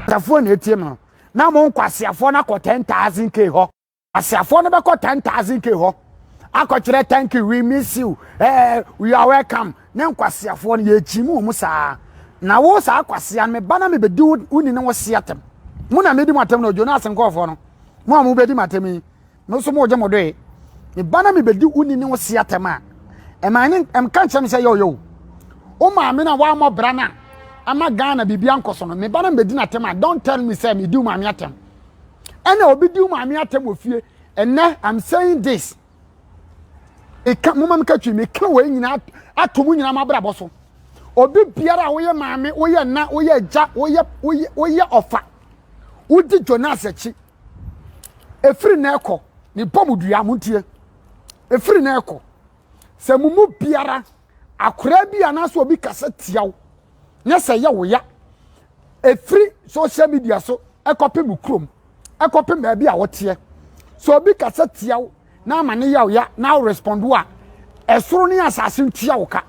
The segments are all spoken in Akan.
Nkwaseafoɔ na etie me no. Na mo nkwaseafoɔ no akɔ 10,000 k hɔ. Nkwaseafoɔ no bɛkɔ 10,000 k hɔ akɔkyerɛ thank you, we miss you, you are welcome. Ne nkwaseafoɔ no yɛkyi mu wɔn saa. Na wo saa kwasea no, meba na mebɛdi wo ni ne wo se atɛm. Mo na medi mo atɛm no, Jonas nkɔɔfoɔ no. Mo a mobɛdi mo atɛm yi, mo nso mo gye mo doe. Meba na mebɛdi wo ni ne wo se atɛm a, ɛma ne ɛmka nkyerɛ me sɛ yɛ ɔyɛ o. Wo maame na wammɔ bra no a ama Ghana biribi ankɔ so no, meba na mebɛdi n'atɛm a, don't tell me sɛ medi wo maame atɛm. Ɛna obi di wo maame atɛm wɔ fie. Ɛnɛ, I'm saying this. Eka mo ma meka twi, meka wei nyinaa ato mo nyinaa mabrabɔ so. Obi biara a woyɛ maame, woyɛ na, woyɛ agya, woyɛ woyɛ woyɛ ɔfa, wodi Jonas akyi. Efiri na ɛkɔ, ne bɔ mu dua, mo ntie. Efiri na ɛkɔ. Sɛ mo mu biara akwaraa bi anaasɛ obi kasa tia wo, na sɛ yɛ wo ya, efiri social media so ɛkɔpem kurom, ɛkɔpem baabi a wɔteɛ. Sɛ obi kasa tia wo na ama ne yɛ wo ya na wo respond a, ɛsoro ne asase ntua wo ka.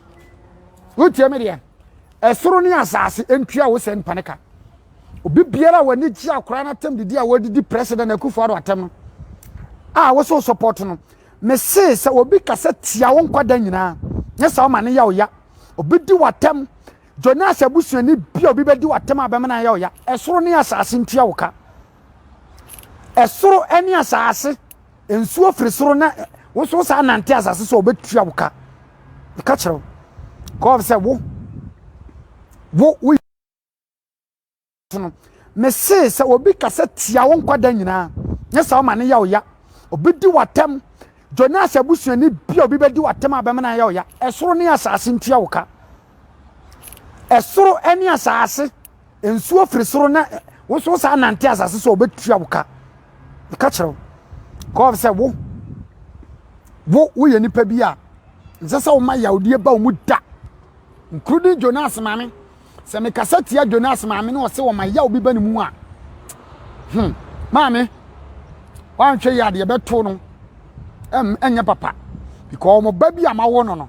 Wotie me deɛ? Ɛsoro ne asase ntua wo sɛ nipa ne ka. Obi biara a w'ani gye akwaraa n'atɛm didi a wɔdidi President Akufo-Addo atɛm no a wɔso support no, mese sɛ obi kasa tia wo nkɔda nyinaa ne sɛ ɔma ne yɛ wo ya, obi di w'atɛm, Jonas abusuani bi a obi bɛdi w'atɛm a bɛma no ayɛ wo ya, ɛsoro ne asase ntua wo ka. Ɛsoro ne asase, nsuo firi soro na woso saa nante asase so a, wɔbɛtua wo ka. Ka kyerɛ wo kɔɔ sɛ wo no, mese sɛ obi kasa tia wo nkɔda nyinaa ne sɛ ɔma ne yɛ wo ya, obi di w'atɛm, Jonas abusuani bi a obi bɛdi w'atɛm a bɛma no ayɛ wo ya, ɛsoro ne asase ntua wo ka. Ɛsoro ne asase, nsuo firi soro na woso saa nante asase so a, wɔbɛtua wo ka. Ka kyerɛ wo kɔɔ sɛ wo woyɛ nipa bi a nsɛ sɛ woma yawdeɛ ba wo mu da, including Jonas maame. Sɛ mekasa tia Jonas maame na ɔsɛ wɔma yaw bi ba ne mu a, maame wanhwɛ yi adeɛ bɛto no ɛnyɛ papa, because wɔn ba bi a mawo no,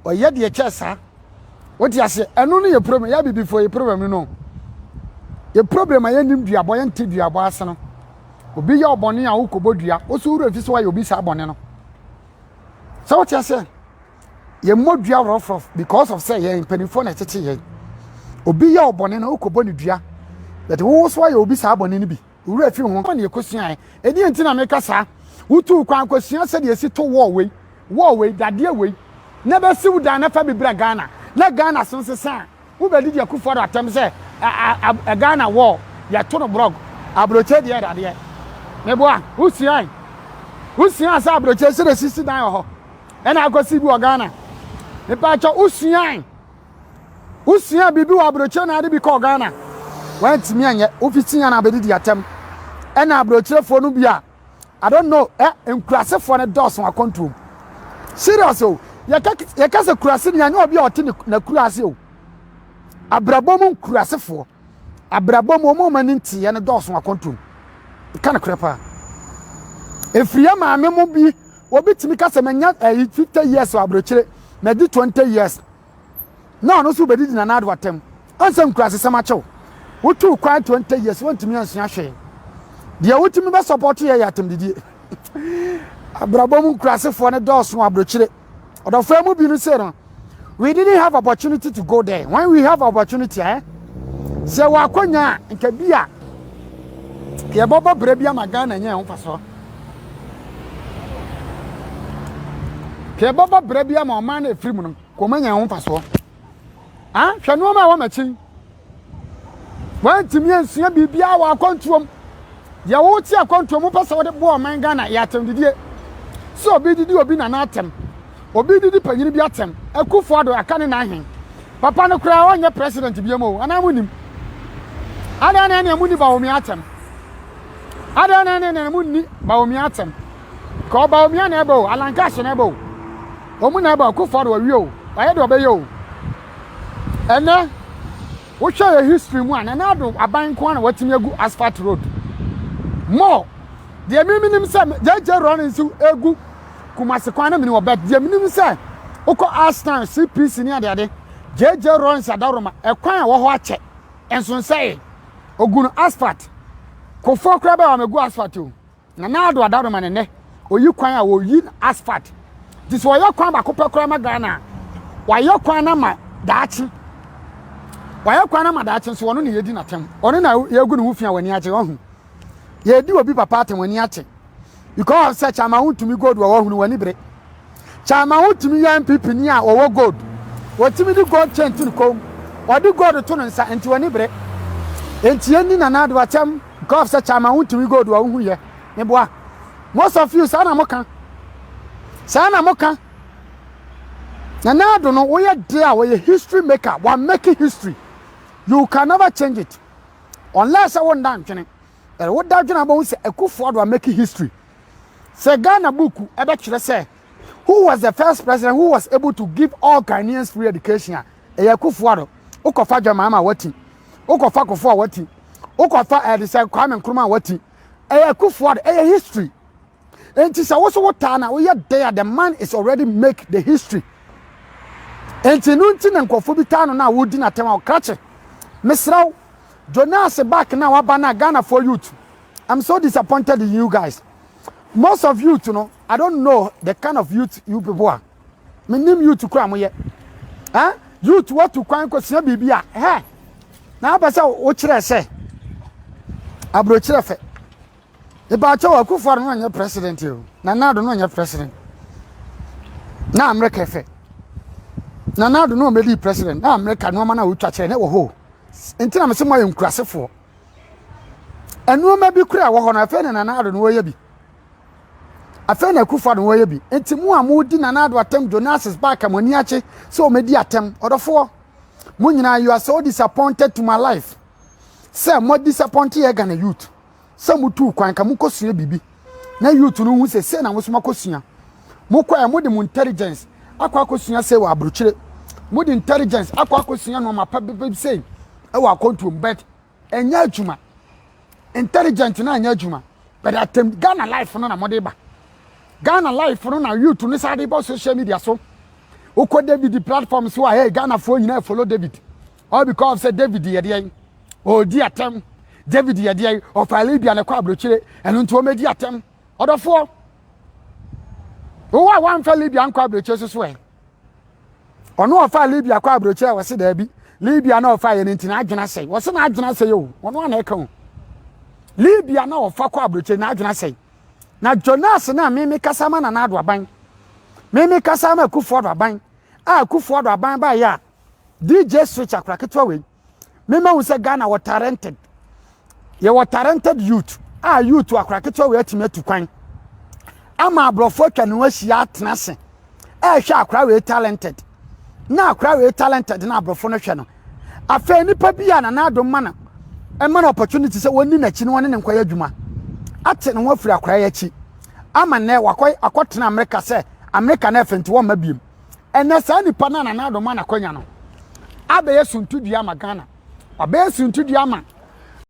ɔyɛ deɛ kyɛ saa. Wote aseɛ? Ɛno no yɛ problem. Yɛ abibifoɔ yɛ problem no, yɛ problem a yɛnnim duabɔ, yɛnte duabɔ ase no. Obi yɛ ɔbɔne a, wokɔbɔ dua, woso wura fi so wayɛ obi saa bɔne no sɛ, wote aseɛ? Yɛmmɔ dua rɔfrɔf because of sɛ yɛn mpanimfoɔ na ɛtete yɛn. Obi yɛ ɔbɔne no, wokɔbɔ ne dua, but wo so ayɛ obi saa bɔne no bi, wura fi ho na yɛkɔsuae. Ɛdeɛ nti na meka saa? Wotuu kwan kɔsua sɛdeɛ ɛsi to wɔɔ wei, wɔɔ wei, dadeɛ wei na bɛsi wo dan na fa bi bra Ghana na Ghana so nsesa a, wobɛdidi Akufo-Addo atɛm sɛ Ghana wɔɔ yɛto no brɔg, aburokye deɛ dadeɛ. Meboa, wosuae, wosua sɛ aburokye sɛ sisi dan wɔ hɔ ɛna akɔsi bi wɔ Ghana. Mepaakyɛ, wosuae, wosua biribi wɔ aburokyire na ade bi kɔɔ Ghana, wantumi anyɛ. Wofiti yan abɛdidi atɛm ɛna aburokyerefoɔ no bi a, I don't know, nkurasefoɔ no dɔɔso akɔntuom. Serious o, yɛka sɛ kurase ni anyɛ obi a ɔte n'akura ase o. Abrabɔ mu nkurasefoɔ, abrabɔ mu ɔmo ani nteɛ no dɔɔso akɔntuom. Ka no korɛ paa. Efiri yɛ maame mo bi, obi tumi ka sɛ manya ɛyi 50 years wɔ aburokyire, madi 20 years na ɔno nso bɛdidi Nana Ado atɛm. Ɔnsɛ nkurasesɛm akyɛw. Wotu kwan 20 years, wɔntumi ansua hwee. Deɛ wotumi bɛ support yɛ atɛm didie. Abrabɔ mu nkurasefoɔ no dɔɔso aburokyire. Ɔdɔfoɔ mu bi no sɛ no, we didn't have opportunity to go there. When we have opportunity, sɛ wakɔnya a, nka bi a yɛbɛbɔ berɛ bi ama Ghana nyɛ ho fa so, yɛbɛbɔ berɛ bi ama ɔman no ɛfiri mu no kɔma nya ho mfasoɔ. Ah, hwɛ nneɛma a ɛwɔ m'akyi. Wɔntumi ansua biribiara wɔ akwantuom. Deɛ wote akwantuom wopɛ sɛ wode boa ɔman Ghana yɛ atɛmdidie, sɛ obi didi obi nana atɛm, obi didi panyini bi atɛm. Akufo Ado aka ne nan papa no koraa ɔnyɛ president biom o, anaa mo nim adan na ɛnea mo ni Bawumia atɛm adan na ɛnea mo ni Bawumia atɛm ka Bawumia na ɛbɛ o, Alan Cash na ɛbɛ o, wɔn na ɛbɛ. Akufo Ado awie o, ɔyɛ deɛ ɔbɛyɛ o. Ɛnɛ wohwɛ yɛ history mu a, Nana Ado aban nko ara na watumi agu asphalt road more. Deɛ mímí nim sɛ JJ Rawlings egu Kumasi kwan na mi ni wɔ bɛt. Deɛ mi nim sɛ wokɔ Ashtown, CPC ne adeade, JJ Rawlings adaroma ɛkwan a wɔ hɔ akyɛ nsonsɛe. Ogu no asphalt. Kofoɔ koraa bɛyɛ wɔn egu asphalt o. Nana Addo Adaroma ne nɛ oyi kwan a oyi asphalt. Nti sɛ ɔyɛ kwan baako pɛ koraa ma Ghana a, wayɛ kwan no ama daakye. Wayɛ kwan no ama daakye nso ɔno na yɛdi n'atɛm. Ɔno na yɛgu ne ho fi a w'ani agye ɔho. Yɛdi obi papa atɛm w'ani agye. Because sɛ Kyama wontumi gold wɔ wahunu w'ani bere. Kyama wontumi yɛ NPP ni a ɔwɔ gold. Wɔtumi de gold chain to ne kɔn mu. Ɔde gold to ne nsa nti w'ani bere. Nti yɛnni Nana Addo atɛm because sɛ Kyama wontumi gold wɔ wohu yɛ. Meboa. Most of you saa na moka. Saa na moka. Nana Addo no woyɛ de a wɔyɛ history maker. Wa make history. You can never change it. Unless sɛ wonda ntwene. Ɛrɛ woda dwene abɔhu sɛ Akufo Addo a make history. Sɛ Ghana book ɛbɛkyerɛ sɛ who was the first president who was able to give all Ghanaians free education a ɛyɛ Akufo Addo. Wokɔfa John Mahama wati. Wokɔfa Kufuor a wati. Wokɔfa ɛde sɛ Kwame Nkrumah a wati. Ɛyɛ Akufo Addo. Ɛyɛ history. Enti sɛ woso wotaa na woyɛ dɛn a the man is already make the history. Enti no nti na nkurɔfoɔ bi taa no na wodi n'atɛm a ɔkrakye. Mesrɛ wo, Jonas back na waba na Ghanafoɔ youth. I'm so disappointed in you guys. Most of youth no, I don't know the kind of youth you people are. Menim youth kura mo yɛ. Eh? Youth watu kwan kɔsua biribi a, hɛ. Na apɛ sɛ wokyerɛ sɛ aburokyerɛ fɛ. Ìbàkyɛ wɔ Akufo-Addo no nyɛ president o. Nana Addo no nyɛ president. Na Amerika fɛ. Nana Addo no ɔmɛdi president. Na Amerika nneɛma no a wotwa kyerɛ ne wɔ hɔ. Nti na mesɛ mo ayɛ nkurasefoɔ. Nneɛma bi kura wɔ hɔ no afei na Nana Addo no wɔyɛ bi. Afei na Akufo-Addo no wɔyɛ bi. Nti mo a modi Nana Addo atɛm Jonas back mo ani akye sɛ ɔmɛdi atɛm. Ɔdɔfoɔ. Mo nyinaa you are so disappointed to my life. Sɛ mo disappoint yɛ Ghana youth. Sɛ motuu kwan ka mokɔsua biribi na youth no hu sɛ sei na mo so makɔsua. Mokɔɛ mode mo intelligence akɔ akɔsua sei wɔ aburokyire. Mode intelligence akɔ akɔsua nneɛma pa bi sei ɛwɔ akɔntuom but ɛnyɛ adwuma. Intelligent na ɛnyɛ adwuma. But atem Ghana life no na mode ba. Ghana life no na youth no saa de bɔ social media so. Wokɔ David platform so a hey Ghanafoɔ nyinaa follow David. All because sɛ David yɛ deɛn ɔredi atɛm. David yɛ deɛn ɔfa Libya na ɛkɔ aburokyire ɛno nti wɔmɛdi atɛm. Ɔdɔfoɔ wowɔ a wamfa Libya nkɔ aburokyire so so ɛ. Ɔno ɔfa Libya kɔ aburokyire a wɔse daabi. Libya na ɔfa yɛ no nti n'adwene asɛe. Wɔse n'adwene asɛe o. Ɔno ana ɛka o. Libya na ɔfa kɔ aburokyire n'adwene asɛe. Na Jonas na meme kasa ma Nana Addo aban. Meme kasa ma Akufo Addo aban. A Akufo Addo aban baeɛ a DJ Switch akora ketewa wei. Mema hu sɛ Ghana wɔ talented. Yɛwɔ talented youth a youth akora ketewa wei atumi atu kwan. Ama aborɔfo atwa ne ho ahyia atena ase. Ɛrehwɛ akora wei talented. Na akora wei talented na aborɔfo no hwɛ no. Afei nipa bi a Nana Addo ma no ɛma no opportunity sɛ wɔnni n'akyi na wɔne ne nkɔyɛ adwuma. Ate ne ho afiri akora yi akyi. Ama nnɛ wakɔ akɔtena Amerika sɛ Amerika na ɛfɛ nti wɔmma biem. Ɛnɛ saa nipa no a Nana Addo ma n'akɔnya no abɛyɛ suntudua ama Ghana. Wabɛyɛ suntudua ama